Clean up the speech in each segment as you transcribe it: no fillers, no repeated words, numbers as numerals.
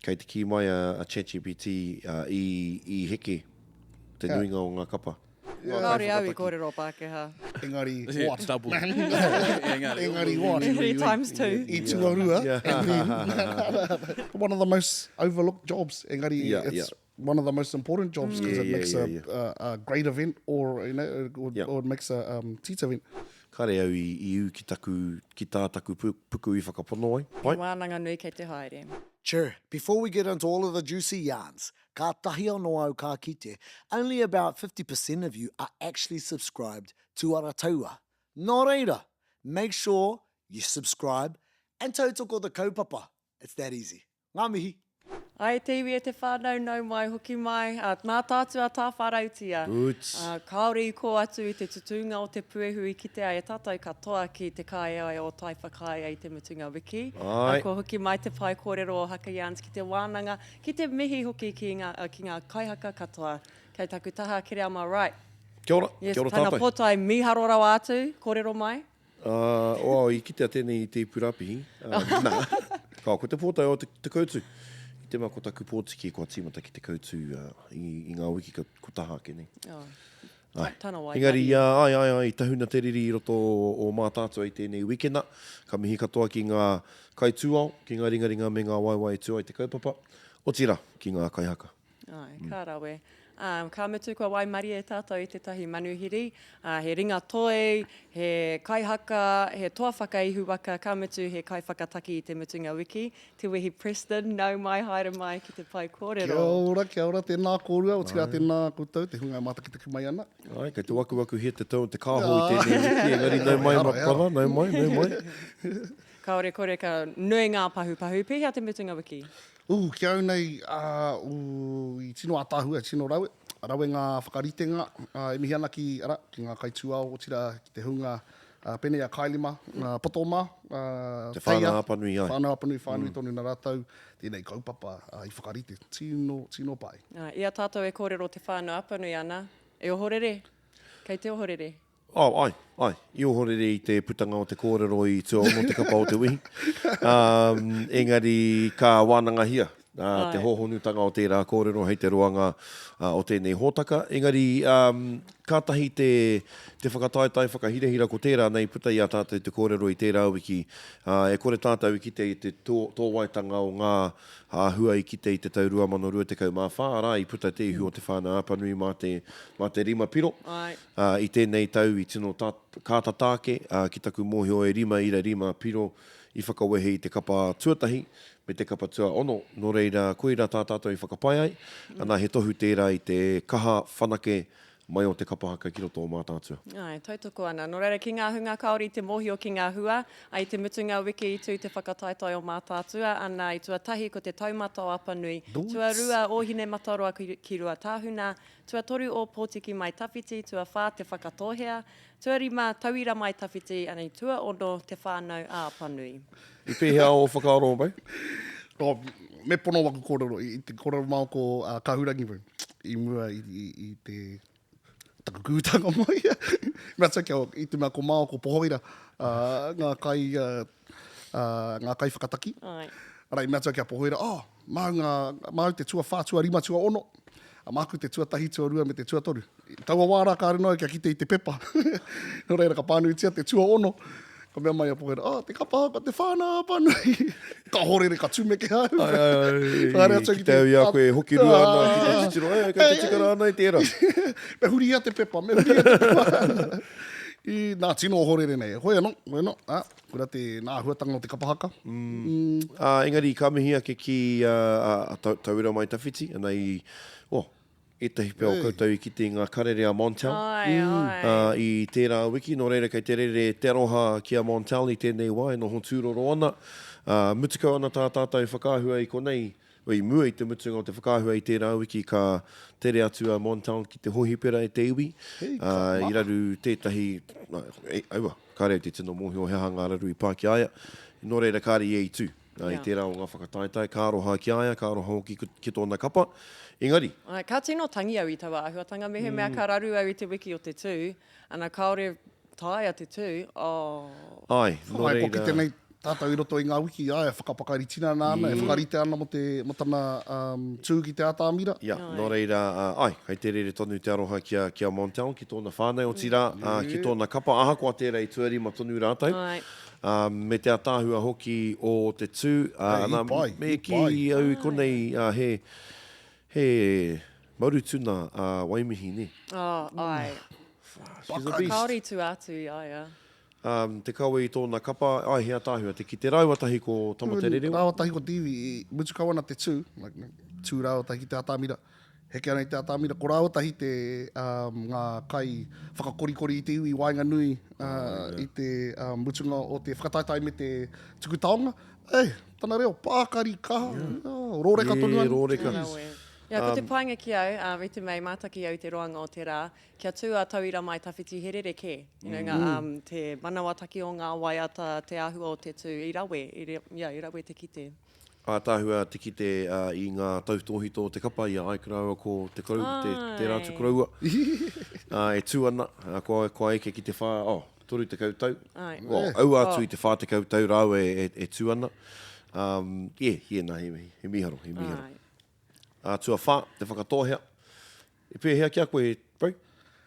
Kei te kī mai a ChatGPT i i heke te nuinga o ngā kapa. Kāore au i kōrero Pākehā. Engari what? Double. Engari what? Engari times two. I tuarua. And then one of the most overlooked jobs. Engari it's one of the most important jobs because it makes a a great event or you know or it makes a um tita event. Kare au i i ū ki taku ki tā taku puku i whakapono ai. He wānanga nui kei te haere. Chur, before we get into all of the juicy yarns, kātahi anō au ka kite, only about 50% of you are actually subscribed to Arataua. Nō reira, make sure you subscribe and tautoko the kaupapa. It's that easy. Ngā mihi! Ae te iwi e te whānau nau mai hoki mai, ā, nā tātua tāwharautia. Boots. Ā, kāore i kō atu i te tutūnga o te puehu i kitea e tātou katoa ki te kāeaea o Taiwhakaea i te mutunga wiki. Āe. Ā, kua hoki mai te pae kōrero o Haka Yarns ki te wānanga, ki te mihi hoki ki ngā, ki ngā kaihaka katoa. Kei taku taha, Kereama Wright. Kia ora, Yes, kia ora tana tātou. pōtae mīharo rawa atu, kōrero mai. Ā, oh, i kitea tēnei i te ipu rāpihi. Ā, nā, kao, ko te pōtae o te, te koutu. I te mea ko taku pōtiki kua tīmata ki te koutu uh, i, i ngā wiki ko, ko taha ake nei. Oh. Ai. Tana wai. Engari, ā, ai, ai, ai, i tahuna te riri i roto o, o Mātaatua i tēnei wikena. Ka mihi katoa ki ngā kaitūao, ki ngā ringaringa me ngā waewae e tū ai te kaupapa. Otirā, ki ngā kaihaka. Āe, ka rawe. Ā, ka mutu kua waimarie tātou i tētahi manuhiri, ā, he ringa toi, he kaihaka, he toa whakaihu waka, ka mutu he kaiwhakataki i te mutunga wiki, Te Wehi Preston, nau mai, haere mai ki te pae kōrero. Kia ora, kia ora, tēnā kōrua, otirā tēnā koutou, te hunga e mātakitaki mai ana. Āe, kei te wakuwakuhia te tau o te kāho i tēnei wiki, engari nau mai, ma brother, nau mai, nau mai. Kāore kore ka nui ngā pahupahu. Pēhea te mutunga wiki? Ū, ki au nei, ā, ū, i tino ātaahua, tino rawe, rawe ngā whakaritenga, ā, e mihi ana ki, arā, ki ngā kaitūao, otirā, ki te hunga, ā, pēnei a Kylie mā, ā, Poto mā, ā, Te Whānau Apanui, āe. Whānau Apanui whānui tonu nā rātou tēnei kaupapa, ā, i whakarite. Tino, tino pai. Ā, i a tātou e kōrero Te Whānau Apanui ana, e ohorere, kei te ohorere. Oh, ai, ai. I ohorere i te putanga o te kōrero i tuaono te kapa o te wehi. Um, engari ka wānangahia uh, te hōhonutanga o tērā kōrero hei te roanga uh, o tēnei hōtaka. Engari, um, kātahi te, te whakataetae whakahirahira ko tērā nei puta i a tātou te kōrero i tērā wiki. Uh, e kore tātou i kite i te tō, tōwaitanga o ngā āhua i kite i te tau 2024, arā, i puta te ihu o Te Whānau-a-Apanui mā te, mā te rima piro. Ai. Ā, i tēnei tau i tino tā, kātata ake, ā, ki taku mōhio e 5.5 piro i whakawehe i te kapa tuatahi me te kapa tuaono, nō reira, koirā tā tātou i whakapae ai, ana, he tohu tērā i te kaha whanake mai o te kapa haka ki roto o Mātaatua. Āe, tautoko ana. Nō reira, ki ngā hunga kāore i te mōhio ki ngā hua, ā, i te mutunga wiki i tū te whakataetae o Mātaatua, ana, i tuatahi ko te Taumata o Apanui, tuarua Ōhinemataroa ki Ruatāhuna, Tuatoru Ōpōtiki Mai Tawhiti, tuawhā Te Whakatōhea, tuarima Tauira Mai Tawhiti, and tuaono Te Whānau a Apanui. I pēhea ō whakaaro, Ray? Oh, me pono waku kōrero, i te kōrero māo ko uh, Kahurangi bro, i mua i, i, i te taku kūtanga mai. Mea atu kia, i te mea ko māo ko Pohoira, uh, ngā kai, uh, uh, ngā kai whakataki. Ai. Ara, i mea atu kia Pohoira, oh, māu, ngā, māu te tuawhā, tuarima, tuaono, a māku te tuatahi, tuarua me te tuatoru. I taua wā rā kāre noa kia kite i te pepa. Nō reira, ka pānuitia te tuaono. Ka mea mai a Pohoira, oh, te kapa haka, te whānau a Apanui. Ka horere, ka tumeke au. Ai, ai, ai, Haere atu ki te au i a koe e hoki rua ana ki te titiro, e, kei te tika rānei tērā. Me hurihia te pepa, me hurihia te pepa. I, nā, tino ohorere nei. Hoi anō, hoi anō, ā, koira te, nā āhuatanga o te kapa haka. Mm. Ā, engari ka mihi ake ki a, a, a Tauira Mai Tawhiti, ana i, oh, ētahi pea o koutou i kite i ngā karere a Montel Ai, ai. ā, i tērā wiki, nō reira kei te rere te aroha ki a Montel i tēnei wā e noho tūroro ana. Ā, mutu kau ana tā tātou whakaahua i konei, i mua i te mutunga o te whakaahua i tērā wiki ka tere atu a Montel ki te hohipera e te iwi, ā, i raru tētahi, e, aua, kāre au te tino mōhio he aha ngā raru i pā ki a ia, nō reira kāre ia i tū. I tērā o ngā whakataetae, ka aroha ki a ia, ka aroha hoki ki tōna kapa. Engari. Āe, ka tino tangi au i taua āhuatanga, mehemea ka raru au i te wiki o te tū, ana kāore taea te tū, oh. Āe, nō Āe, kua reira. kite nei. Tātou i roto i ngā wiki, āe, e whakapakari tinana ana, e whakarite ana mō te, mō tana um, tū ki te atamira. Ia, nō reira, āe, kei te rere tonu te aroha ki a, ki a Montel, ki tōna whānau, otirā, ā, ki tōna kapa, ahakoa tērā i tuarima tonu rātou. Āe. Ā, me te ataahua hoki o te tū, ā, Ei, i ana, pai, me i kī pai. au i konei, ā, he, he marutuna a Waimihi, nē? Oh, āe. She's a beast. Kāore i tua atu i a ia. Um, te kawe i tōna kapa, ai he ataahua te kite rāua tahi ko Tamatererewa. Rāua tahi ko Te Iwi, i mutu kau ana te tū, like, tū rāua tahi ki te atamira, heke ana i te atamira, ko rāua tahi te, um, ngā kai whakakorikori i te iwi i waenganui uh, i te um, mutunga o te whakataetae me te tuku taonga. Ei, tana reo, pākari, kaha, yeah. oh, rōreka yeah, tonu ana. Rōreka. Rawe. Yeah, ko te painga ki au, um, i te mei mātaki au i te roanga o te rā, Kia tū a Tauira Mai Tawhiti he rerekē, you know, ngā, um, te manawataki o ngā waiata, te āhua o te tū, i rawe, i, yeah, i rawe te kite. Ātaahua te kite uh, i ngā tautōhito o te kapa i a Ike rāua ko te korou, te, tērā atu koroua, uh, e tū ana, uh, kua, kua eke ki te whā, oh, 30 tau, Ai. well, aua atu Oh. i te 40 tau rāua e, e, e tū ana. Um, yeah, yeah, nā, he, he mīharo, he mīharo. Ai. Ā, tuawhā, te Whakatōhea. I pēhea ki a koe, bro?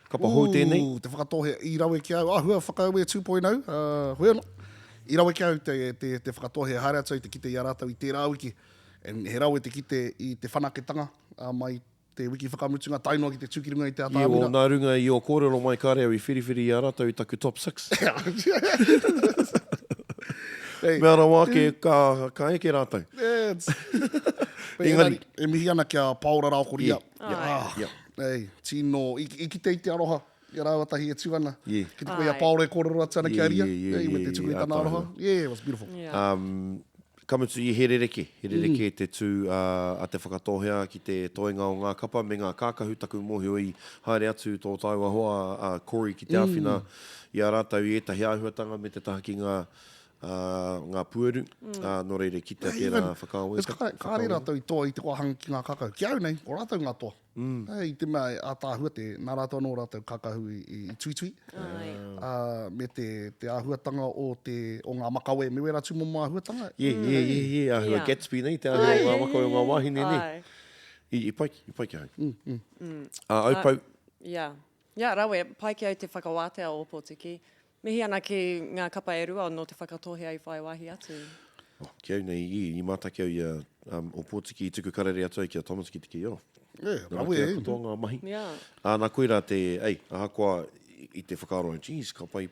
Kapa hou tēnei? Ooh, te Whakatōhea, i rawe ki au, āhua whakaue 2.0, uh, hoi anō. I rawe ki au te, te, te Whakatōhea, haere atu ai te kite i a rātou i tērā wiki. And he rawe te kite i te whanaketanga uh, mai te wiki whakamutunga tae noa ki te tū ki runga i te I atamira. o, nā runga i ō kōrero mai kāre au i whiriwhiri i a rātou i taku top six. Hey. Mea rawa ake, ka, ka eke rātou. It's... Engari. E mihi ana ki a Paora Raokoria. Yeah, yeah, Ah, yeah. Hey, tino, i, i kite i te aroha, i a rāua tahi e tū ana. Yeah. Ki te koe a Ai. Paora e kōrero atu ana ki a Yeah, Ria. yeah, yeah, hey, me yeah, te tuku i yeah, tana aroha. ātaahua. Yeah, it was beautiful. Yeah. Um, ka mutu i he rerekē, he rerekē te tū a, a Te Whakatōhea ki te toenga o ngā kapa me ngā kākahu taku mōhio i haere atu tō tāua hoa a Corey ki te āwhina i a rātou i ētahi āhuatanga me te taha ki ngā, ā, ngā pueru, ā, nō reira kitea tērā Even, whakaawe. it's ka, kāre rātou i toa i te wāhanga ki ngā kākahu. Ki au nei, ko rātou ngā toa. Mm. Hey, i te mea e ātaahua te, nā rātou anō rātou kākahu i, i, i tuitui. Ai. Ā, me te, te āhuatanga o, te, o ngā makawe me wērā tūmomo āhuatanga. Yeah, yeah, yeah, yeah, āhua Yeah. Gatsby nei, te āhua o ngā makawe o ngā wāhine nei. Ai. I, i pai, i pai ki ahau. Mm, mm. Ā, Aupau, Yeah. Yeah, rawe, pai ki au te whakawātea o Ōpōtiki. Mihi ana ki ngā kapa e rua nō Te Whakatōhea i whai wāhi atu. Oh, ki au nei, i, i mātaki au i a um, Ōpōtiki i tuku karere atu ai ki a Thomas ki te kī, oh, Yeah, nā rawe kia e. katoa ngā mahi. Yeah. Ā, nā koirā te, ei, ahakoa i, i te whakaaro, geez, ka pai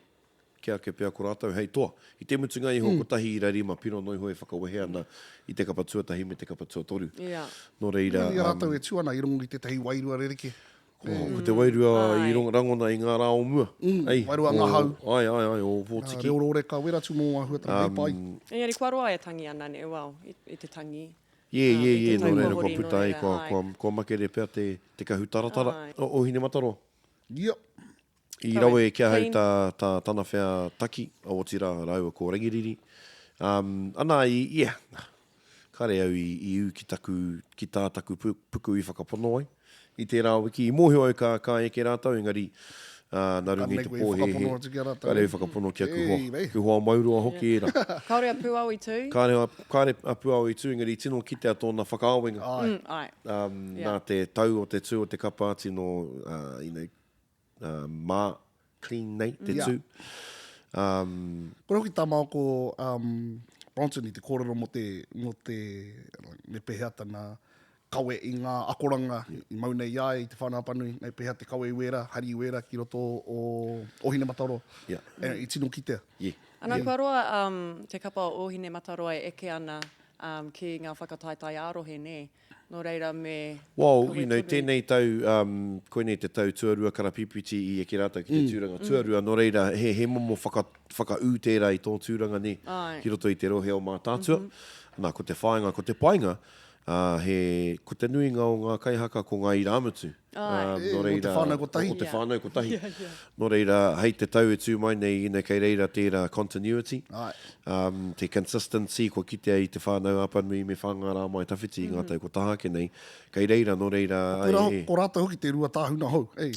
kia ake pea ko rātou hei toa. I te mutunga iho, mm. kotahi ira rima piro noa iho e whakawehe ana i te kapa tuatahi me te kapa tuatoru. Yeah. Nō reira, I a rātou e tū ana i rongo i tētahi wairua rerekē. Ko te wairua i rangona i ngā rā o mua. Mm, wairua ngahau. Ai, ai, ai, o Ōpōtiki. Reo rōreka, wera tū mō āhuatanga hei pai. Engari kua roa e tangi ana, ne, well, i, i te tangi. Yeah, yeah, i te yeah, nō tau reira kua kua hori, puta nō ai, reira, kua, ai. kua, kua makere pea te, te kahu taratara Ai. o, o Hinemataroa. Yep. I Kawe. rawe ki ahau Clean. tā, tā Tanawhea taki, otirā rāua ko Rangiriri. Um, ana i, yeah, kare au i, i ū ki taku, ki tā taku puku i whakapono ai. I tērā wiki, i mōhio au ka, ka eke rātou, engari, uh, nā runga i Kāre te koe i pōhēhē, whakapono atu ki a rātou. kāre au i whakapono ki aku hoa, Ei, mei. ku hoa mauroa hoki ērā. Kāore a Pūao i tū? Kāre, a- kāre a Pūao i tū, engari tino kitea tōna whakaawenga. Ai. Mm, ai. Um, Yeah. Nā te tau o te tū o te kapa, tino, uh, you know, uh, mā, clean nei te Yeah. tū. Um, Koira hoki tā māua ko um, Bronson i te kōrero mō te, mō te, me pēhea tana kawe i ngā akoranga i mau nei i a ia i Te Whānau-a-Apanui, me pēhea te kawe i wērā, hari i wērā ki roto o Ōhinemataroa. Yeah. E, i tino kitea. yeah. Ana, kua roa um, te kapa o Ōhinemataroa e eke ana um, ki ngā whakataetae ā-rohe, nē? Nō reira me Well, kawe you know, tonu. tēnei tau, um, koinei te tau tuarua karapipiti i eke rātou ki te tūranga tuarua, nō reira, he, he momo whaka, whakaū tērā i tō tūranga nē, Āe. ki roto i te rohe o Mātaatua. Nā, ko te whāinga, ko te painga, ā, he, ko te nuinga o ngā kaihaka ko ngā irāmutu. Āe. Ā, E, nō o te reira, whānau kotahi. O te Yeah. whānau kotahi. Nō reira, hei te tau e tū mai nei, ina kei reira tērā continuity, Āe. um, te consistency kua kitea i Te Whānau Apanui me Whāngārā Mai Tawhiti i ngā tau kua taha ake nei, kei reira, nō reira, Koira, ai, e. ko rātou hoki te Ruatāhuna hou, ei.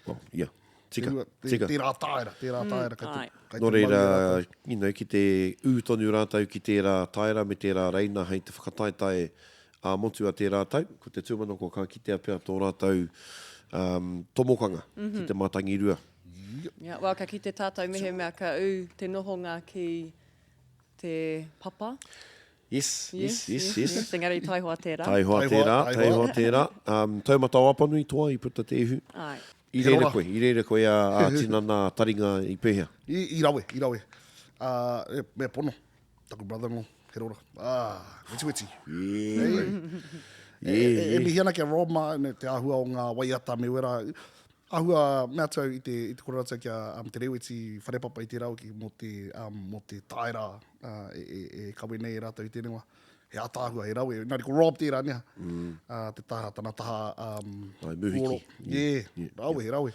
Well, yeah. Tika, Te, te, tika. Tērā taera, tērā taera kai te, Ai. kai Nō te mau i reira, a rātou. you know, ki te ū tonu rātou ki tērā taera me tērā reina hei te whakataetae ā-motu a tērā tau, ko te tūmanako ka kitea pea tō rātou um, tomokanga ki te mātangirua. Yeah, well, ka kite tātou mehemea ka ū te nohonga ki te papa. Yes, yes, yes, yes. yes. Engari taihoa tērā. Taihoa tērā, taihoa tērā. Um, taumata o Apanui toa i puta te ihu. Ai. I reira koe, i reira koe a, a tinana, a taringa i pēhea? I, i rawe, i rawe. Uh, e, me pono, taku brother-in-law, he rora. Ah, wetiweti. Yeah. Hey. Yeah, E, e, e yeah. mihi ana ki a Rob mā, ne, te āhua o ngā waiata me wera. Āhua mea atu au i te, i te kōrero atu ki a um, Te Reweti Wharepapa i tērā wiki mō te, um, mō te taera uh, e, e, e kawe nei e rātou i tēnei wā. He ātaahua, he rawe. Engari ko Rob tērā, nea. Mm. Uh, te taha, tana taha um, Ai, muhiki. puoro. Yeah, yeah, rawe, he rawe.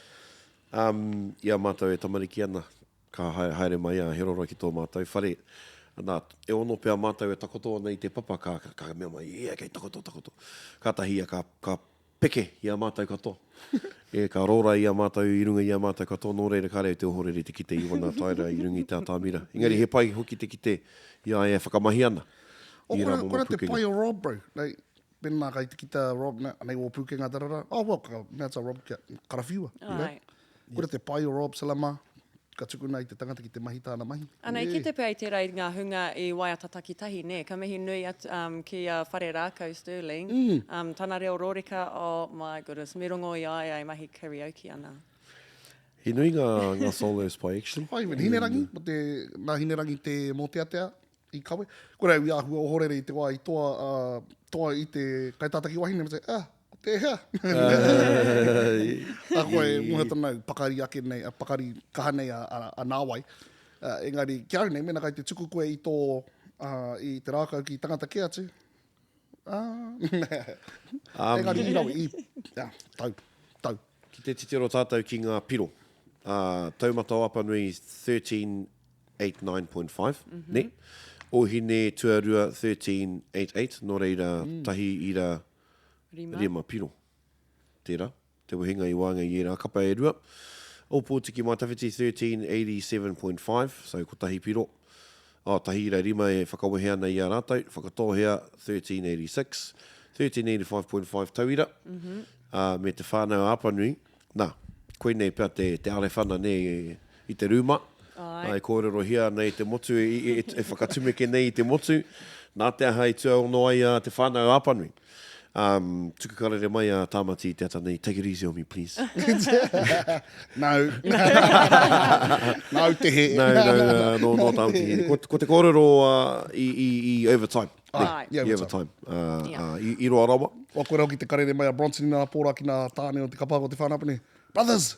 Um, I a mātou e tamariki ana, ka haere mai a Herora ki tō mātou whare. Nā, e ono pea mātou e takoto ana i te papa, ka, ka, ka mea mai, yeah, kei takoto, takoto. Kātahi ia ka, ka peke i a mātou katoa. E, ka rōra i a mātou i runga i a mātou katoa, nō reira kāre au te ohorere te kite i wana taera i runga i te atamira. Engari he pai hoki te kite i a ia e whakamahi ana O, i ērā kore, momo kore te pukenga. pai o Rob, bro. Like, pēnā kai te kita Rob, na, anei wō pūkenga, tarara. Oh, well, ka mea atu a Rob kia karawhiua. You know? Ai. Kore te pai o Rob Salama, ka tukuna i te tangata ki te mahi tāna mahi. Ana, i kite pea i tērā i ngā hunga i waiata takitahi, nē? Ka mihi nui atu um, ki a Whare Rākau Stirling, um, tana reo rōreka, oh my goodness, me rongo i a ia e mahi karaoke ana. He nui ngā, ngā solos pai, actually. Oh, even Hinerangi, mo te, nā Hinerangi te mōteatea i kawe. Kore au i āhua ohorere i te wā i toa, uh, toa i te kaitātaki wahine, me te, ah, ko tēhea? A koe, mohe tana, pakari ake nei, a pakari kaha nei a, a, a nāwai. Uh, engari, ki au nei, mena kai te tuku koe i tō, uh, i te rākau ki tangata kē atu, ah, engari, i rawe, i, yeah, tau, tau. Ki te titiro tātou ki ngā piro, uh, Taumata o Apanui 13 89.5, nē? Ōhine tuarua 13.88, nō reira tahi ira rima piro. Tērā, te wehenga i waenga i ērā kapa e rua. Ōpōtiki Mai Tawhiti 13.87.5, so kotahi piro. Oh, tahi ira rima e whakawehe ana i a rātou. Whakatōhea 13.86, 13.85.5 tauira, ā, me Te Whānau a Apanui Nā, koinei pea te, te arewhana nē i te rūma. Āe. E kōrerohia ana i te motu, e, e, e, e whakatumeke nei i te motu, nā te aha i tuaono ai a Te Whānau a Apanui. Um, tuku karere mai a Tāmati i te ata nei, take it easy on me, please. Nāu. Nāu te hē. No, no, no, no, no Tāmati Hēni. Ko, ko te kōrero uh, i, i, i overtime. Āe. I I overtime. Uh, uh, i, i roa rawa. Wa koe rau ki te karere mai a Bronson i nā pō rā ki nā tāne o te kapa o Te Whānau Apanui. Brothers,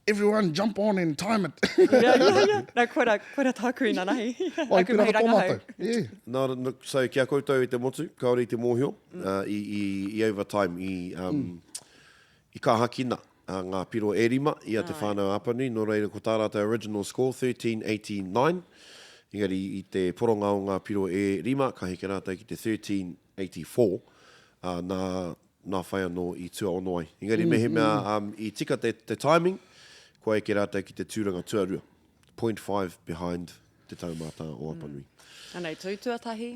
everyone jump on and time it. Yeah, yeah, yeah. No, koira, koira tāku inanahi. Wai, Aku pērā mahi katoa rangahau. mātou. Yeah. Nā, no, so ki a koutou i te motu, kāore i te mōhio, uh, i, i, i overtime, i, um, i kāhakina uh, ngā piro e rima i a Te Whānau a Apanui, nō reira ko tā rātou original score, 13.89, engari i te poronga o ngā piro e rima, ka heke rātou ki te 13.84, uh, nā, nā whai anō i tuaono ai. Engari mehemea um, i tika te, te timing, kua eke rātou ki te tūranga tuarua, 0.5 behind te taumata o Apanui. Anei, tū tuatahi.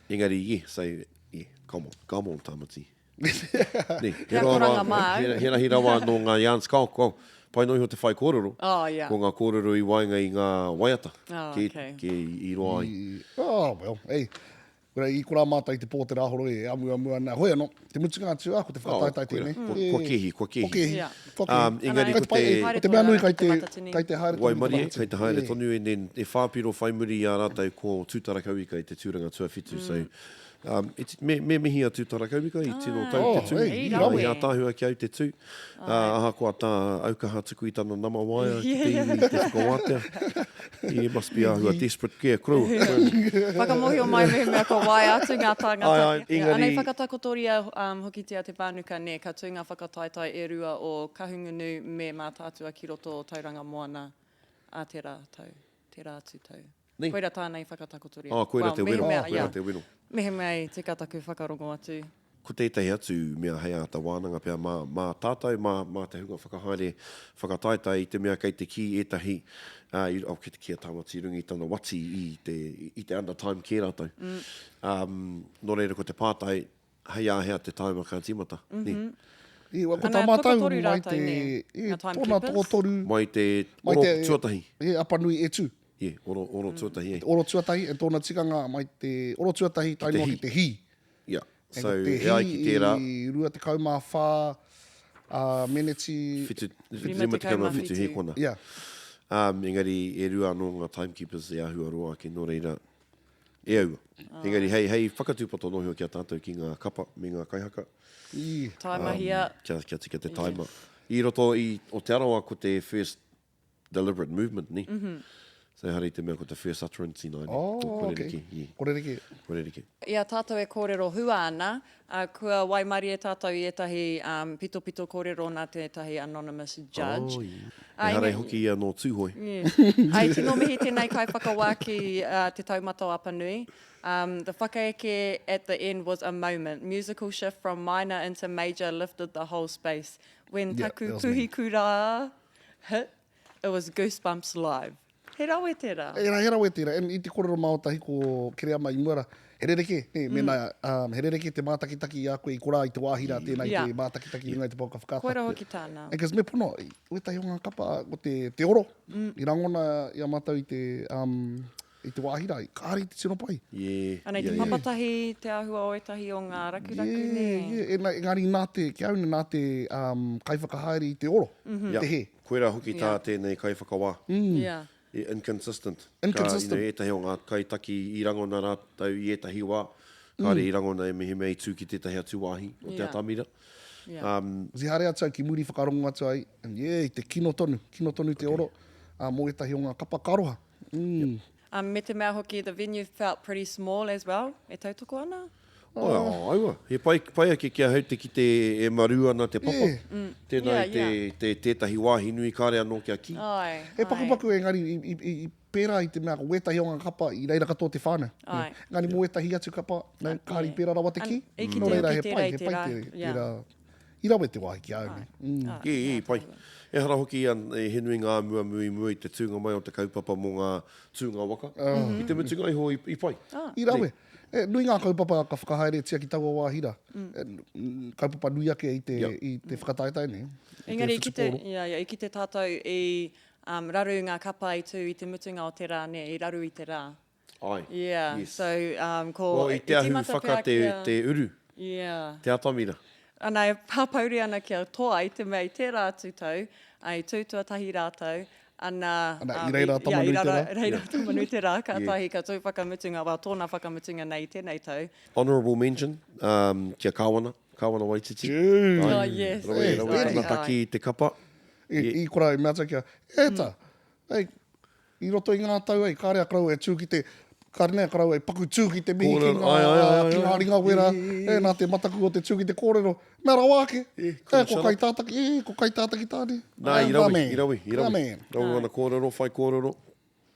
Engari, yeah, so, yeah, come on, come on, Tāmati. Nē, he He rawa, akoranga māu. he, he rahi rawa anō ngā yarns, kao, kao, pai noa iho te whai kōrero. Oh, yeah. Ko ngā kōrero i waenga i ngā waiata, Oh, ke, okay. ke i roa ai. Oh, well, hey, Koira, i korā mātou i te pō te rāhoroi e amuamu ana. Hoi anō, te mutunga atu, ah, ko te whakataetae Oh, koira, tēnei. kua, kua kēhi, kua kēhi. Kua kēhi. Yeah. Kua kēhi. Um, engari Kai ko te pai, te- ko te mea nui kai te, Haere tonu kai te haere tonu. Waimarie, te kei te haere Yeah. tonu, and then e whāpiro whai muri i a rātou ko Tūtarakauika i te tūranga tuawhitu. So, um, e ti- me, me mihi a Tūtarakauika i tino tau Oh, te tū. hey, i I rawe. ātaahua ki au te tū. Uh, ahakoa tā aukaha tuku i tana nama waea ki te iwi i te whakawātea. He must be āhua desperate kia koroua. Whakamōhio mai mehemea kua waea atu ngā tāngata. Ai, ai, Yeah, engari- Anei whakatakotoria um, hokitia te pānuka, nē, ka tū ngā whakataetae e rua o Kahungunu me Mātaatua ki roto o Tauranga Moana ā tērā tau, tērā atu tau. Nei. Koira tāna i whakatakotoria. Oh, koira well, te wero. Mehemea, Koira yeah. te wero. Mehemea i tika taku whakarongo atu. Ko tētahi atu mea hei āta wānanga pea mā, mā tātou, mā, mā te hunga whakahaere whakataetae i te mea kei te kī ētahi, ā, i, oh, kei te kī a Tāmati i runga i tana wati i te, i te under time kē rātou. Mm. Um, nō reira ko te pātai, hei āhea te taima ka tīmata, mm -hmm. nē? I, ko tā mātou mai te, i, tōna tokotoru. Mai te oro tuatahi. E, Apanui e tū. Ie, oro, oro tuatahi e. Oro tuatahi, e tōna tikanga mai te oro tuatahi tae noa ki te hī. Ia. So, e ai ki tērā. He 24 meneti. 57 hēkona. Ia. Um, engari, e rua anō ngā timekeepers e āhua roa ake, nō reira, e aua. Engari, hei, hei whakatūpato nohio ki a tātou ki ngā kapa me ngā kaihaka. I. Taimahia. Um, kia, kia tika te taima. I roto i, o Te Arawa ko te first Deliberate movement, ne? Mm -hmm. So ehara i te mea ko te first utterance ināianei. Oh, ko, ko okay. rerekē, yeah. Ko rerekē. Ko rerekē. I a tātou e kōrero hua ana, uh, kua waimarie tātou i ētahi um, pitopito kōrero nā tētahi anonymous judge. Oh, yeah. Uh, Ehara hoki ia nō Tūhoe. Yeah. Ai, tino mihi tēnei kaiwhakawā ki uh, Te Taumata o Apanui. Um, the whakaeke at the end was a moment. Musical shift from minor into major lifted the whole space. When Yeah, taku that was me. puhikura Hit, it was goosebumps live. He rawe tērā. He rawe tērā. And i te kōrero māotahi ko Kereama i mua rā, he rerekē, nē, mēnā, um, he rerekē te mātakitaki i a koe i korā i te wāhi rā tēnā i te mātakitaki i runga i te pouaka whakaata. Koira hoki tāna. And 'cause me pono, wētahi o ngā kapa, ko te, te oro, i rangona i a mātou i te, um, i te wāhi rā, kāre i te tino pai. Yeah, Anei te yeah, yeah. papatahi, te āhua o ētahi o ngā rakuraku, Yeah, nē? yeah, ena, engari nā te, ki au nei, nā te um, kaiwhakahaere i te oro, mm -hmm. Yeah. te hē. Koirā hoki tā Yeah. tēnei kaiwhakawā. Mm. Yeah. E inconsistent. Inconsistent. Ka, you know, ētahi o ngā kaitaki i rangona rātou i ētahi wā, kāre i rangona e mehemea i tū ki tētahi atu wāhi o te Yeah. atamira. Yeah. Um, I haere atu au ki muri whakarongo atu ai, and yeah, i te kino tonu, kino tonu te oro, uh, mō ētahi o ngā kapa ka aroha. Mm. Um, me te mea hoki, the venue felt pretty small as well, e tautoko ana. Oh, aua. He pai, pai ake ki ahau te kite e marū ana te papa. Yeah. Mm. Tēnā Yeah, i te, yeah. te, tētahi wāhi nui kāre anō kia kī. Ai, He ai. pakupaku engari i, i, i, i pērā i te mea ko wētahi o ngā kapa i reira katoa te whānau. Ai. Engari mō ētahi atu kapa, no, kāre i pērā rawa te An- kī. i kite Nō reira, hoki he tērā pai, i he te pai rā. te, Yeah. tērā. I rawe te wāhi ki a au nei. Mm. Ai, I, i, ai, pai. Ehara hoki ia, he nui ngā amuamu i mua i te tūnga mai o te kaupapa mō ngā tūnga waka. I te mutunga iho i, i pai. I rawe. E, nui ngā kaupapa ka whakahaeretia ki taua wāhi rā. E, kaupapa nui ake i te, Yeah. i te whakataetae nei. i te Engari i kite, whutupōro. ia, ia, i kite tātou i um, raru ngā kapa i tū i te mutunga o te rā, nē, i raru i te rā. Ai. Yeah, Yes. so um, ko... Well, i te ahu tīmata whaka pea te, kia- te uru, Yeah. te atamira. Ana, e pāpouri ana kia toa i te mea i tērā atu tau, i tū tuatahi rātou, ana... Ana, i reira a Tamanuiterā. Yeah, i reira a Tamanuiterā, kātahi ka tū whakamutunga, well, tōna whakamutunga nei i tēnei tau. Honourable mention um, ki a Kāwana, Kāwana Waititi. June. Oh, yes. Rawe, Hey, rawe hey. tana taki i te kapa. I, i kora i mea atu kia, e ta, ei, i roto i ngā tau, ei, kāre a koroua e tū ki te, kāre nei a koroua e paku tū ki te mihi ki Kōrero, ngā, ai, ai, ai, ai, ki ngā ai. ringa wera, E, e, e. e, nā te mataku o te tū ki te kōrero, mea rawa ake, E, e, ko shut up. kaitātaki, e, ko kaitātaki tāne. Nā, i rawe, i rawe, i rawe. Amen. Rawe ana kōrero, whai kōrero.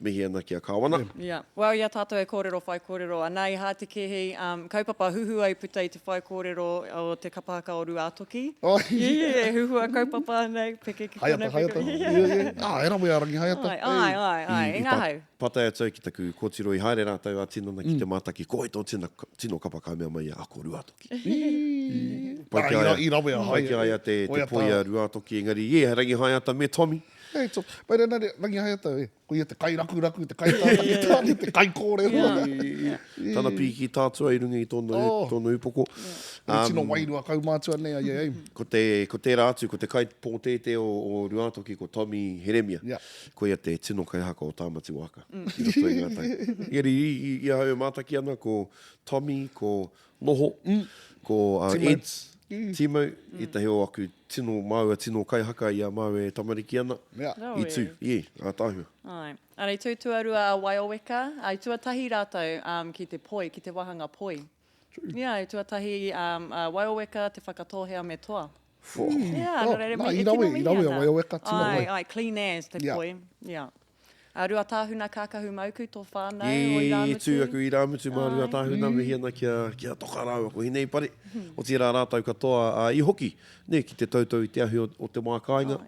Mihi ana ki a Kāwana. Yeah. Well, i a tātou e kōrero whaikōrero ana i Hātekehi, um, kaupapa huhua i puta i te whaikōrero o te kapa haka o Ruātoki. Oh. Yeah, yeah, huhua kaupapa nei, peke ki Haeata, konei, peke. haeata. Yeah, yeah. Ah, e rawe a Rangi Haeata. Ai, ai, ai, ai, I e ngahau. Patai atu au ki taku kōtiro i haere rātou a tinana ki te mātaki, ko wai tō tina, tino kapa ka mea mai ia, a ko Ruātoki. Pai ki a ia, I rawe a pai ki a ia te, te poi a Ruātoki, engari, yeah, Rangi Haeata me Tommy. Hey, so, mai rena, Rangi Haeata, e. Ko ia te kairakuraku, te kaitātaki tāne, te kaikōrero. Tana pīki tātua i runga i tōna, Oh. tōna upoko. He tino wairua kaumātua nei a ia, ei. Ko, te, ko tērā atu, ko te kaipōtētē o, o Ruātoki, ko Tommy Heremia. Yeah. Ko ia te tino kaihaka o Tāmati Wāka. I roto i ngā tau. Engari, i, i, i ahau e mātaki ana, ko Tommy, ko Noho, ko uh, Timo. Eds, Timo, ētahi o aku tino māua, tino kaihaka i a māua e tamariki ana. Yeah. I tū, ie, ātaahua. Āe. Ana, i tū tuarua a Waioweka, ā, i tuatahi rātou um, ki te poi, ki te wāhanga poi. True. Yeah, i tuatahi um, a Waioweka, Te Whakatōhea me Toa. Whoa. Yeah, Oh, nō reira, nā, e i tino rawe, mihi i rawe a ana. Waioweka, tino Āe, pai. āe, clean as te Yeah. poi. Yeah. A Ruatāhuna Kākahu Mauku tō whānau o Irāmutu. I tū aku irāmutu mā Ruatāhuna mihi ana ki a, ki a Toka rāua ko Hineipare. Otirā rātou katoa, ā, i hoki, nē, ki te toutou i te ahi o, o te wā kāinga.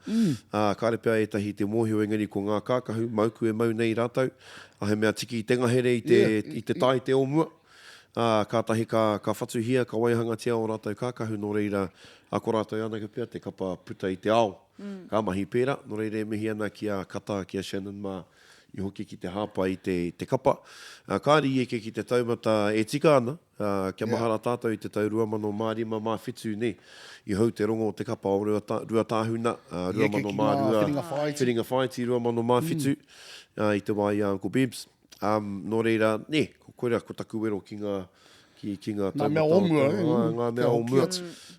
Ā, kāre pea ētahi i te mōhio engari ko ngā kākahu mauku e mau nei rātou, ā, he mea tiki i te ngahere i te, i te tāite o mua. Ā, kātahi ka, ka whatuhia, ka waihangatia ō rātou kākahu, nō reira, ā, ko rātou anake pea te kapa puta i te ao. Ka mahi pērā, nō reira e mihi ana ki a Kata, ki a Shannon mā i hoki ki te hāpai i te, te kapa. Kāre i eke ki te taumata e tika ana, kia mahara tātou i te tau 2005 mā whitu, nē, i hou te rongo o te kapa o Ruatāhuna, I eke ki ngā whiringa whāiti. Whiringa whāiti 2007, i te wā i a Uncle Bebs. Um, nō reira, nē, ko koira ko taku wero ki ngā, ki, ki ngā Ngā mea o mua, eh, ngā, ngā mea o mua.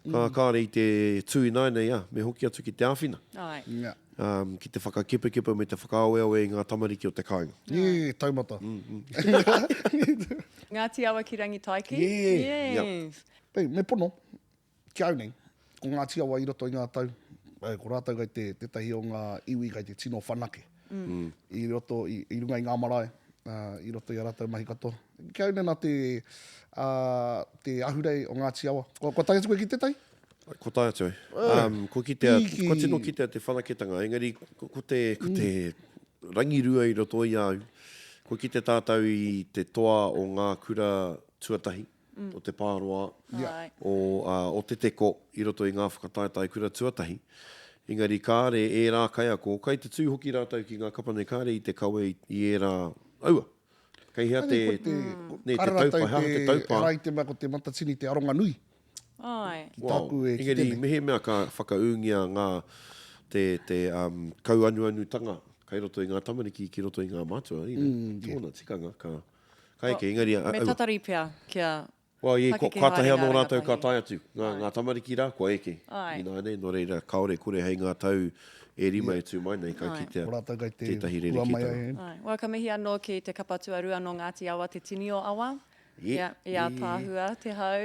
Ka, kāre i te tū ināianei, ā, me hoki atu ki te āwhina. Ai. Yeah. Um, ki te whakakepakepa me te whakaaweawe i ngā tamariki o te kāinga. Yeah, taumata. Mm, mm. Ngāti Awa ki Rangitaiki. Yeah. Yes. Yep. Me pono, Ki au nei, ko Ngāti Awa i roto i ngā tau, ko rātou kei te, tētahi o ngā iwi kei te tino whanake i roto, i, i runga i ngā marae, i roto i a rātou mahi katoa. Ki au nei nā te, te ahurei o Ngāti Awa. Kua, kua tae atu koe ki tētahi? Kua tae atu au. Um, kua kitea, kua tino kitea te whanaketanga, engari ko, ko te, ko te rangirua i roto i a au, kua kite tātou i te toa o ngā kura tuatahi, o Te Pāroa, o, o Te Teko i roto i ngā whakataetae kura tuatahi. Engari kāre ērā kaiako, kai te tū hoki rātou ki ngā kapa nei, kāre i te kawe i ērā aua. Kei hea te, nē, te taupa, he aha te taupa? Ehara i te mea ko Te Matatini te aronga nui. Āe. Ki tāku e kite nei. Engari mehemea ka whakaūngia ngā, te, te um, kauanuanutanga kai roto i ngā tamariki ki roto i ngā mātua, you know, tōna tikanga ka, Ka eke, engari a, Me tatari pea kia Well, yeah, pakeke kātahi haere anō ngā rātou ka rangatahi. tae atu, ngā, Āe. ngā tamariki rā, kua eke Āe. ināianei, nō reira, kāore kore hei ngā tau e rima e tū mai nei, ka Āe. kitea Ko rātou kei te tētahi hua mai rerekētanga. ai, eh. Āe. Well, ka mihi anō ki te kapa tuarua nō Ngāti Awa, Te Tini o Awa. Yeah. Yeah, i ātaahua te hau,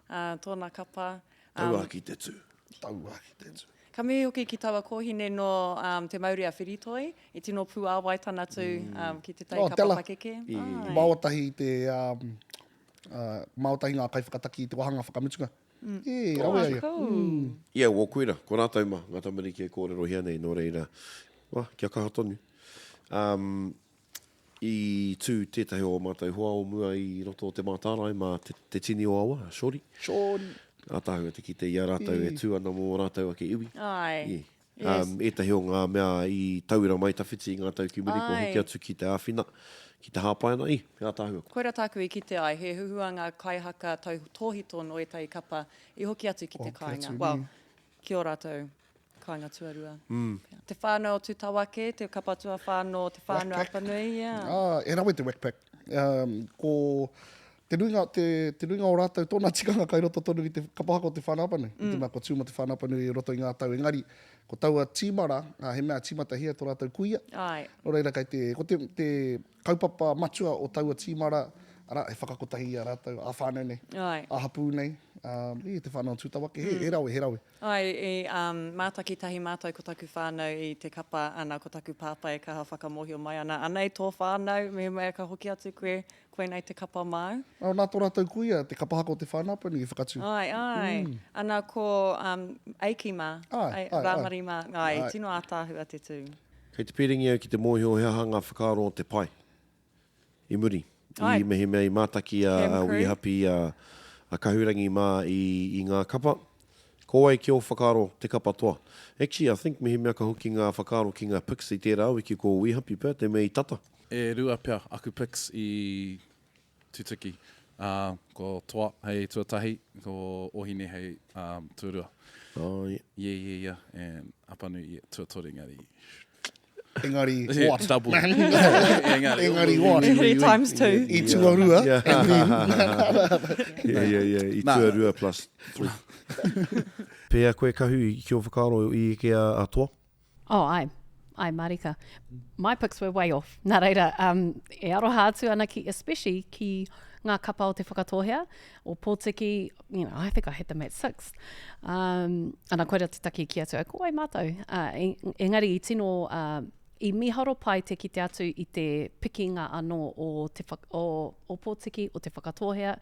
ā, tōna kapa. Tauākī te tū. Tauākī te tū. Ka mihi hoki ki taua kōhine nō Te Maurea Whiritoi, i tino puāwai tana tū ki te tai Oh, kapa Tela. pakeke. Āe. Māua tahi te, māua tahi ngā kaiwhakataki i te wāhanga whakamutunga. Ē, rawe a ia. Oh, cool. Ia, wō koira, ko rātou mā, ngā tamariki e kōrerohia nei, nō reira, wah, kia kaha tonu. Um, I tū tētahi o ō mātou hoa o mua i roto o Te Mātārae mā te, te tini o awa, a Shorty. Shorty. Ātaahua te kite i a rātou e tū ana mō ō rātou ake iwi. Āe. Yeah. Yes. Um, ētahi o ngā mea i tauira mai tawhiti i ngā tau ki muri, kua hoki atu ki te āwhina, ki te hāpai ana, i, he ātaahua. Koira tāku i kite ai, he huhua ngā kaihaka tautōhito nō ētahi kapa i hoki atu ki te kāinga. Well, ki ō rātou kāinga tuarua. Te whānau o Tūtawake, te kapa tuawhā nō Te Whānau Apanui, yeah. Ah, e rawe te Whack Pack. Um, ko te nuinga, te, te nuinga o rātou tōna tikanga kai roto tonu i te kapa haka o Te Whānau Apanui. Mm. I te mea kua tū ma Te Whānau Apanui i roto i ngā tau. Engari, ko taua tīma rā, he mea tīmatahia tō rātou kuia. Ai. Nō reira, kei te, ko te, te kaupapa matua o taua tīma rā, arā, he whakakotahi i a rātou, ā-whānau nei, ā-hapū nei, i te whānau o Tūtawake, he, he rawe, he rawe. Āe, i mātaki tahi mātou ko taku whānau i te kapa, ana, ko taku pāpā e kaha whakamōhio mai ana, anei tō whānau, mehemea ka hoki atu koe, koinei te kapa māu. Oh, nā tō rātou kuia, te kapa haka o Te Whānau Apanui i whakatū. Āe, āe. Ana ko Eiki mā, Rāmari mā, āe, tino ātaahua te tū. Kei te pīrangi au ki te mōhio he aha ngā whakaaro o te pae i muri. I mehemea i mātaki a Wi Hapi, a Kahurangi mā i ngā kapa. Ko wai ki ō whakaaro te kapa toa? Actually, I think mehemea ka hoki ngā whakaaro ki ngā picks i tērā wiki ko Wi Hapi pea te mea i tata. E rua pea aku picks i tutuki. Ā, ko Toa hei tuatahi, ko Ohine hei tuarua. Oh, yeah. Yeah, yeah, yeah. And Apanui, yeah, tuatoru, engari. Engari, yeah, what? Double. engari, engari, what? Engari times two. I tuarua. Yeah, yeah, yeah, yeah. I tuarua plus three. Pēhea koe, Kahu, ki ō whakaaro i eke a Toa? Oh, ae. Ae marika. My picks were way off. Nā reira, um, e aroha atu ana ki, especially ki ngā kapa o Te Whakatōhea, o Pōtiki, you know, I think I had them at six. Um, ana koira te take ki atu, ko wai mātou. Uh, engari i tino, uh, I mīharo pai te kite atu i te pikinga anō o te o Ōpōtiki, o Te Whakatōhea.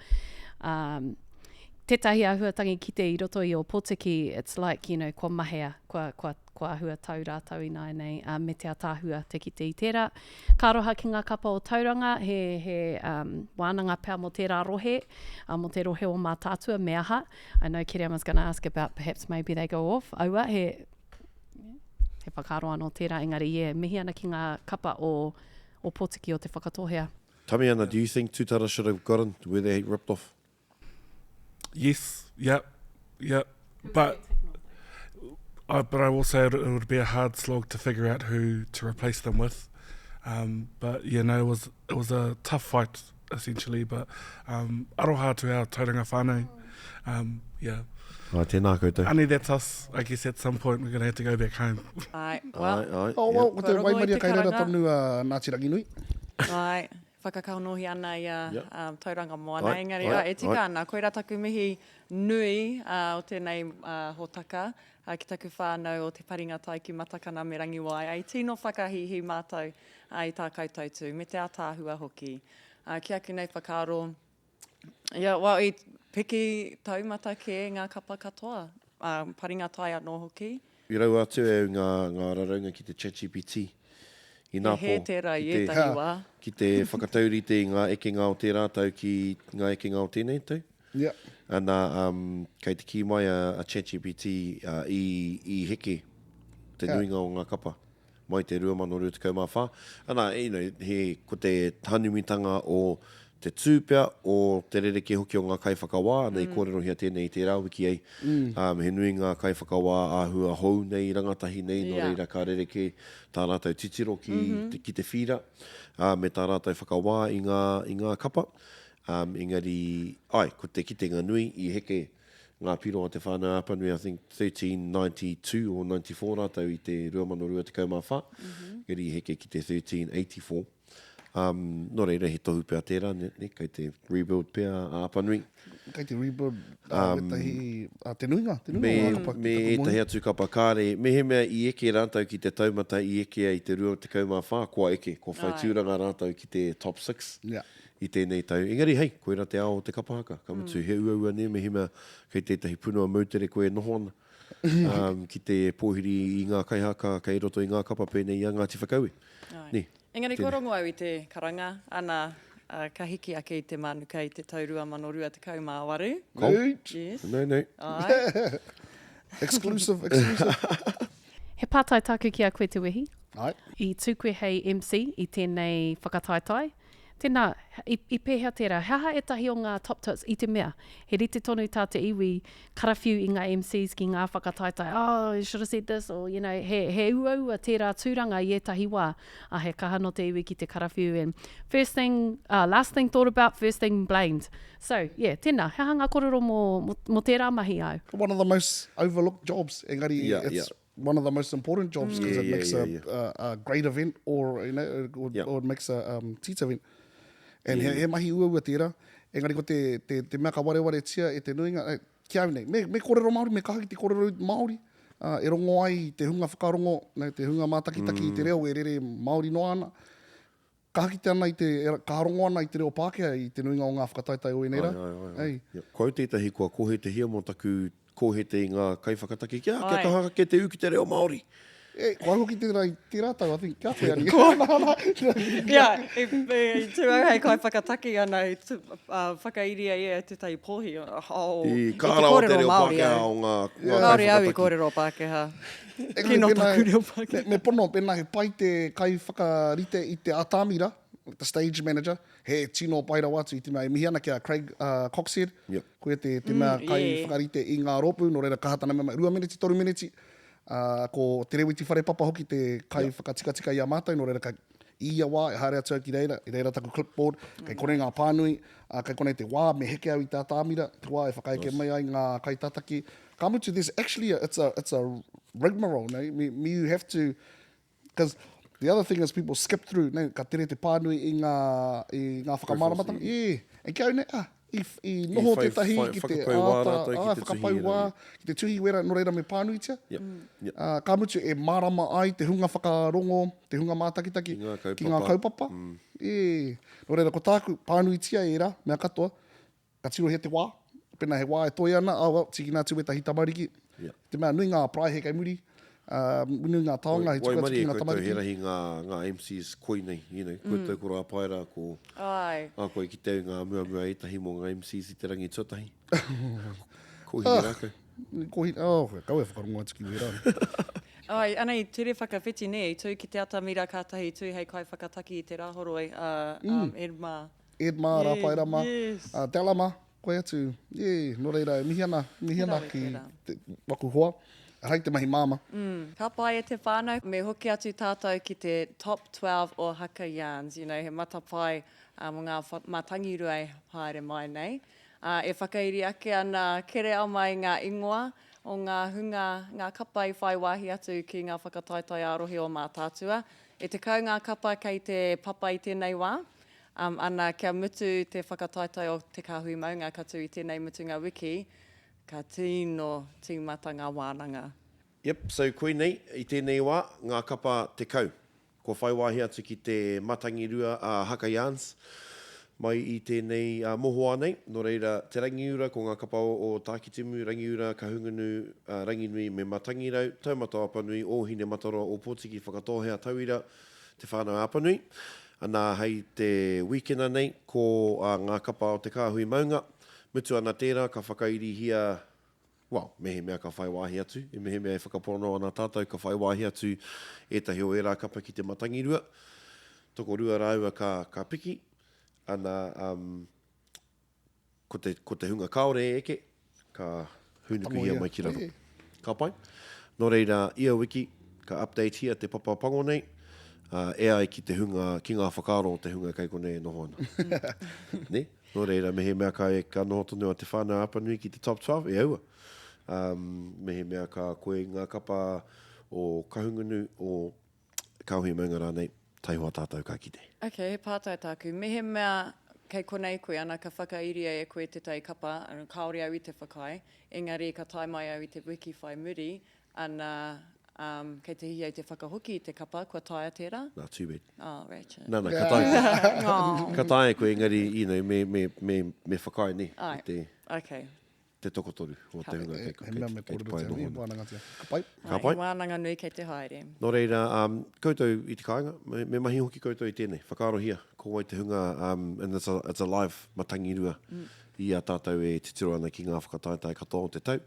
Um, tētahi āhuatangi kite i roto i Ōpōtiki, it's like, you know, kua mahea, kua, kua, kua āhua tau rātou ināianei, uh, me te ataahua te kite i tērā. Ka aroha ki ngā kapa o Tauranga, he, he um, wānanga pea mō tērā rohe, uh, mō te rohe o Mātaatua, me aha. I know Kereama's gonna ask about perhaps maybe they go off. Aua, he, he whakaaro anō tērā, engari, yeah, mihi ana ki ngā kapa o, Ōpōtiki o Te Whakatōhea. Tamiana, do you think Tutara should have gotten where they ripped off? Yes, yep, yep. But I, but I will say it, it would be a hard slog to figure out who to replace them with. Um, but yeah, no, it was it was a tough fight essentially. But um, aroha to our Tauranga whānau. Um, yeah. Ai, tēnā koutou. Ani, that's us. I guess at some point we're going to have to go back home. Ai, well, ai, ai, oh, well, ko te Kua rongo i waimaria te kai reira karanga. tonu a Ngāti Ranginui. Ai, whakakanohi ana i a Yep. um, Tauranga Moana, Ai, engari ai, ai, e tika ai. ana, koirā taku mihi nui uh, o tēnei uh, hōtaka uh, ki taku whānau o Te Paringa Tai ki Matakana me Rangiwaea. I tino whakahīhī mātou uh, i tā koutou tū, me te ātaahua hoki. Uh, ki aku nei whakaaro, Yeah, well, i piki taumata kē ngā kapa katoa, ā, paringa tai anō hoki. I raua atu e au ngā, ngā raraunga ki te ChatGPT inā He hē pō, tērā ki i te, ētahi wā. ki te whakataurite i ngā ekenga o tērā tau ki ngā ekenga o tēnei tau. Yeah. Ana, um, kei te kī mai a, a ChatGPT uh, i, i heke te nuinga o ngā kapa. mai te 2024. Ana, you know, he, ko te hanumitanga o te tū pea, o te rerekē hoki o ngā kaiwhakawā, ana i kōrerohia tēnei i tērā wiki ei, um, he nui ngā kaiwhakawā āhua hou nei, rangatahi nei, nō reira ka rerekē tā rātou titiro ki, te, ki te whīra, ā, me tā rātou whakawā i ngā, i ngā kapa. Um, engari, ai, ko te kitenga nui i heke Ngā piro a Te Whānau-a-Apanui, I think 1392 or 94 rātou i te 2024, engari i heke ki te 1384. Um, nō reira, he tohu pea tērā, ne, ne, kei te rebuild pea a Apanui. Kei te rebuild uh, wētahi, uh, te nuinga, te nuinga Me, o ngā kapa me ki taku ētahi mohi. atu kapa kāre, mehemea i eke rātou ki te taumata i ekea i te 24, kua eke, kua whai tūranga rātou ki te top 6. Yeah. i tēnei tau. Engari hei, koirā te ao o te kapa haka. Ka mutu, he uaua nē mehemea kei tētahi punua moutere koe e noho ana, um, ki te pōhiri i ngā kaihaka kei roto i ngā kapa pēnei i a Ngāti Whakaue. Āe. Nē. Engari kua Tēnei. rongo au i te karanga, ana, ā, ka hiki ake i te mānuka i te tau 2028. Kong. Mate. Yes. No, no. Āe. Exclusive, exclusive. He pātai tāku ki a koe Te Wehi. Āe. I tū koe hei MC i tēnei whakataetae. Tēnā, i, i pēhea tērā? He aha ētahi o ngā top tips i te mea, he rite tonu tā te iwi karawhiu i ngā MCs ki ngā whakataetae, oh, you should have said this, or, you know, he, he uaua tērā tūranga i ētahi wā, ā, he kaha nō te iwi ki te karawhiu and first thing, uh, last thing thought about, first thing blamed. So, yeah, tēnā, he aha ngā kōrero mō, mō, mō tērā mahi au? One of the most overlooked jobs, engari Yeah, it's yeah. one of the most important jobs because Yeah, it yeah, makes yeah, a, yeah. a, a great event or, you know, or, Yeah. or it makes a um, teach event. And he, he mahi uaua tērā. Engari ko te, te, te mea ka warewaretia e te nuinga, eh, ki au nei, me, me kōrero Māori, me kaha ki te kōrero Māori, uh, e rongo ai te hunga whakarongo, nei, te hunga mātakitaki i te reo e rere Māori noa ana. Kaha kite ana i te, kaha rongo ana i te reo Pākehā i te nuinga o ngā whakataetae o ēnei rā. Ai, ai, ai, ai. Ei. Yep. Ko au tētahi kua kōhetehia mō taku kōhete i ngā kaiwhakataki kia, kia Ai. kaha ake te ū ki te reo Māori. E, ko au hoki tērā i tērā tau, I think, kia koe ani. Nā, nā. Ia, i, i, i tū au hei kaiwhakataki ana, i tu, uh, whakairia ia e tētahi pōhi, oh, I i te kaha rawa te kōrero reo Māori Pākehā au. o ngā, ngā Kāore au i kaiwhakataki. kōrero Pākehā. Engari Kino pēnā, taku reo Pākehā. Me, me pono, pēnā he pai te kaiwhakarite i te atamira, the stage manager, he tino pai rawa atu i te mea e mihi ana ki a Craig uh, Coxhead, Yep. koia te, te mea Mm, kai yeah. whakarite i ngā rōpū, nō reira kaha tana mea, rua meneti, toru meneti, uh, ko Te Rewiti Wharepapa hoki te kai yep. whakatikatika i a mātou, nō reira ka, i ia wā e haere atu au ki reira, i reira taku clipboard, kei konei ngā pānui, uh, kei konei te wā me heke au i te atamira, te wā e whakaeke mai ai ngā kaitataki. Ka mutu, there's actually a, it's a, it's a rigmarole, no? Me, me you have to, because the other thing is people skip through, no? Ka tere te pānui i ngā, i ngā whakamāramatanga. Yeah, and kia au nei, ah, I, i noho whai, tētahi whai, ki te whakapau wā āta, rātou ki ā, te tuhi whakapau wā, ki te tuhi wera, nō reira me pānuitia. Yep, yep. Ā, ka mutu e mārama ai te hunga whakarongo, te hunga mātakitaki Ki ngā kaupapa. ki ngā kaupapa. E, nō reira ko tāku, pānuitia ērā mea katoa, ka tirohia te wā, pēnā he wā e toe ana, oh well, tīkina atu wētahi tamariki. Yeah. Te mea nui ngā paraihe kei muri, ā, nui ngā taonga hei tuku atu Waimarie ki ngā koutou, tamariki. he rahi ngā, ngā MCs koinei, you know, koutou ko Rāpaera, ko, Āe. ā, koe ki te au ngā muamua ētahi mō ngā MCs i te rangi tuatahi. Ko Hinerākau. Ko Hine, oh, kaua e whakarongo atu ki wērā. Āe, anei, tere whakawhiti nē, i tū ki te atamira kātahi i tū hei kaiwhakataki i te Rāhoroi, ā, um, Ed mā. Ed mā, Rāpaera mā, Yes. ā, Della mā, Koe atu, yeah, nō reira e mihi ana, mihi ana ki te, waku hoa, ehara i te mahi māmā. Ka pai e te whānau, me hoki atu tātou ki te top 12 o Haka Yarns, you know, he matapae mō ngā mātangirua e haere mai nei. E whakairi ake ana Kereama i ngā ingoa o ngā hunga, ngā kapa i whai wāhi atu ki ngā whakataetae ā-rohe o Mātaatua. E 10 ngā kapa kei te papa i tēnei wā. Um, ana, kia mutu te whakataetae o Te Kāhui Maunga ka tū i tēnei mutunga wiki, ka tino tīmata ngā wānanga. Yep, so koinei, i tēnei wā, ngā kapa 10. Kua whai wāhi atu ki te Matangirua a Haka Yarns mai i tēnei mohoa nei. Nō reira, Te Rangiura, ko ngā kapa o Tākitimu, Rangiura, Kahungunu, Ranginui me Matangirau, Taumata-o-Apanui, Ōhinemataroa, Ōpōtiki, Whakatōhea, Tauira, Te Whānau-a-Apanui. Anā, hei te wīkena nei, ko ngā kapa o Te Kāhui Maunga. Mutu ana tērā, ka whakairihia, well, mehemea ka whai wāhi atu, mehemea e whakapono ana tātou ka whai wāhi atu ētahi o ērā kapa ki te Matangirua. Tokorua rāua ka, ka piki, ana, um, Ko te, ko te hunga kāore e eke, ka hūnukuhia mai ki raro. Ka pai? Nō reira, ia wiki, ka updatehia te papa pango nei, ā, e ai ki te hunga, ki ngā whakaaro o te hunga kei konei e noho ana. Nē? Nō reira, mehemea ka, ka noho tonu a Te Whānau-a-Apanui ki te top 12, e aua. Um, mehemea ka koe ngā kapa o Kahungunu, o Kāhui maunga rānei, taihoa tātou ka kite. Ok, he pātai tāku. Mehemea kei konei koe, ana ka whakairia e koe tētahi kapa, kāore au i te whakaae, engari ka tae mai au i te wiki whai muri, ana, um, kei te hiahia i te whakahoki i te kapa, kua taea tērā? Nā, too bad. Oh, ratchet. Nā, nā, ka taea koe. Oh. Ka taea koe, engari, you know, me, me, me, me whakaae, nē, Ai, i te. ok. Te tokotoru o te hunga kei, He mea me kei te pae kōrerotia, noho me ana. wānangatia. Ka pai. Ka pai. He wānanga nui kei te haere. Nō reira, um, koutou i te kāinga, me, me mahi hoki koutou i tēnei. Whakaarohia, ko wai te hunga, um, and it's a, it's a live matangirua mm. i a tātou e titiro ana ki ngā whakataetae katoa o te tau,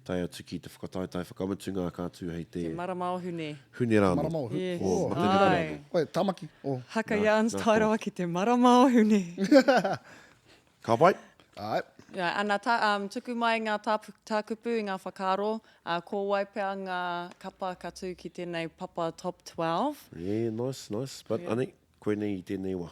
tae atu ki te whakataetae whakamutunga ka tū hei te... Te marama o Hune. Hune rānō. Marama o Hune. Yes. O, Matariki rānō. Koe, Tamaki. Oh. Haka Yarns tae rawa ki te marama o Hune. Ka pai? Āe. Yeah, ana, tā, um, tuku mai ngā tā, tākupu i ngā whakaaro, uh, ko wai pea ngā kapa ka tū ki tēnei papa top 12. Yeah, nice, nice. But yeah. anei, koinei i tēnei wā.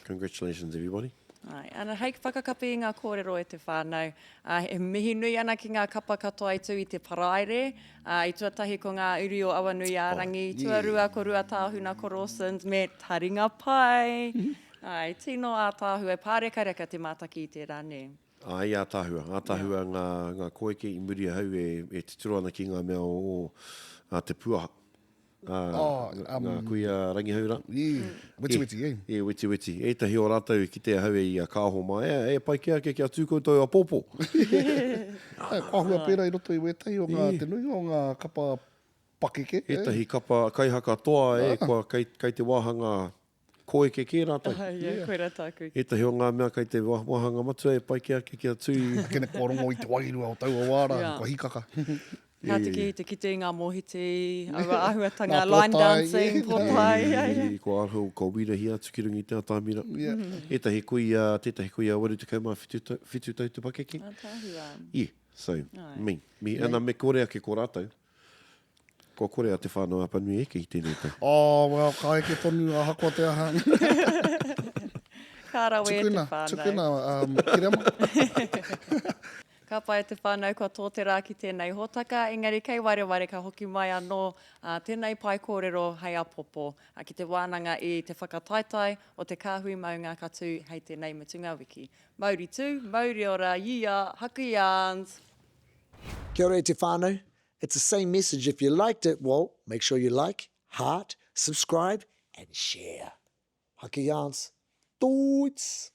Congratulations everybody. Ai, ana, hei whakakapi i ngā kōrero e te whānau. Uh, e mihi nui ana ki ngā kapa katoa i tū i te paraire. Uh, i tuatahi ko ngā uri o Awanuiārangi, oh, yeah. tuarua ko Ruatāhuna ko Rawsons me Taringa Pai. Āe, tino ātaahua, e pārekareka te mātaki i tērā, nē? Āe, ātaahua. Ātaahua ngā, ngā koeke i muri ahau e, e titiro ana ki ngā mea o, o te puaha. Ā, Oh, ngā, ngā kuia rangihau rā. Yeah, wetiweti, eh? E, wetiweti. Ētahi o rātou i kite ahau e ia kāho mā, e, e pai kē ake kia tū koutou apōpō. Āe, kua hua pērā i roto i wētahi o ngā, te nuinga o ngā kapa pakeke, eh? Ētahi kapa kaihaka toa, e, kua kei, kei te wāhanga Koeke kē rātou. Ia, koira tāku. Ētahi o ngā mea kei te wāhanga matua e pai kē ake kia tū. Akene kua rongo i te wairua o taua wā rā, kua hīkaka. Ka tiki te kite i ngā mōhiti, aua āhuatanga, line dancing, pōtae, ia, ia. Kua āhua, kua wīrahia atu ki runga i te atamira. Ētahi kuia, tētahi kuia 87 tau te pakeke. Ātaahua. Yeah, so, me, me, ana me kore ake ko rātou. Kua kore a Te Whānau-a-Apanui eke i tēnei tau. Oh, well, ka eke tonu ahakoa te aha. Ka rawe e te Tukuna, whānau. tukuna, um, Kereama. Ka pai te whānau kua tō te rā ki tēnei hōtaka, engari kei wareware ka hoki mai anō tēnei pae kōrero hei apopo ki te wānanga i te whakataetae o te Kāhui Maunga ka tū hei tēnei mutunga wiki. Mauri tū, mauri ora, yeah, Haku yarns! Kia ora e te whānau, it's the same message if you liked it, well, make sure you like, heart, subscribe and share. Haki yarns. Toots!